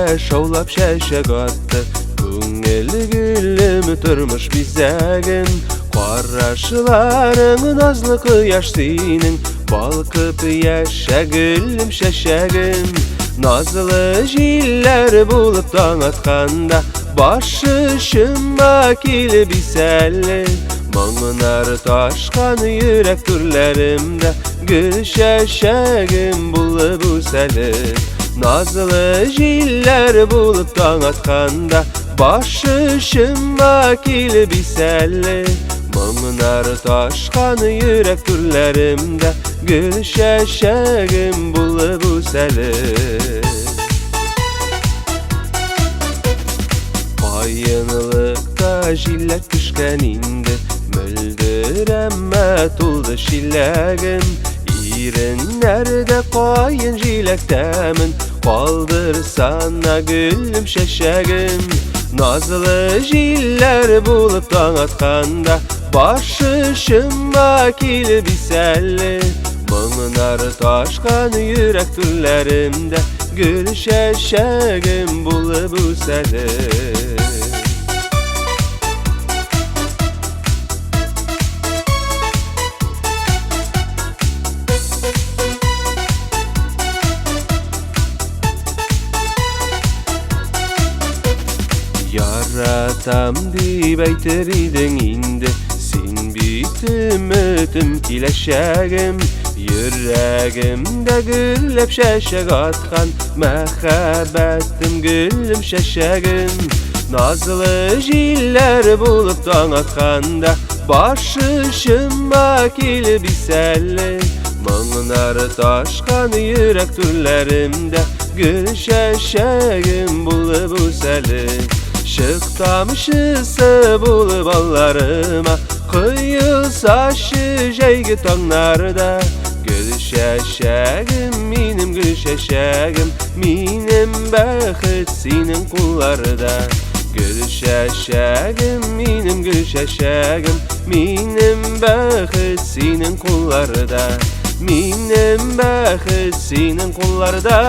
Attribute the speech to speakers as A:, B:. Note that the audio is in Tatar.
A: Гөлләр шаулап чәчәк атты. Күңел гөлем, тормыш бизәгем. Карашларың назлы кояш синең. Балкып яшә, гөлем, чәчәгем. Назлы җилләр булып таң атканда, баш очыма килеп исәле. Моңнар ташкан йөрәк түрләремдә, гөл чәчәгем булып үсәле. Назлы җилләр булып таң атканда, баш очыма килеп исәле. Моңнар ташкан йөрәк түрләремдә, гөл чәчәгем булып үсәле. Каенлыкта җиләк төшкән инде, мөлдер, әмма тулды чиләгем. Иреннәрдә каен җиләк тәмен, калдырсана, гөлем, чәчәгем. Назлы җилләр булып таң атканда, баш очыма килеп исәле. Моңнар ташкан йөрәк түрләремдә, гөл чәчәгем булып үсәле. Яратам дип әйтер идең инде, син бит өметем, киләчәгем. Йөрәгемдә гөлләп чәчәк аткан мәхәббәтем, гөлем, чәчәгем. Назлы җилләр булып таң атканда, баш очыма килеп исәле. Моңнар ташкан йөрәк түрләремдә, гөл чәчәгем булып үсәле. Чык тамчысы булып алларыма, коелсачы җәйге таңнарда. Гөл чәчәгем, минем гөл чәчәгем, минем бәхет синең кулларда. Гөл чәчәгем, минем гөл чәчәгем, минем бәхет синең кулларда. Минем бәхет синең кулларда.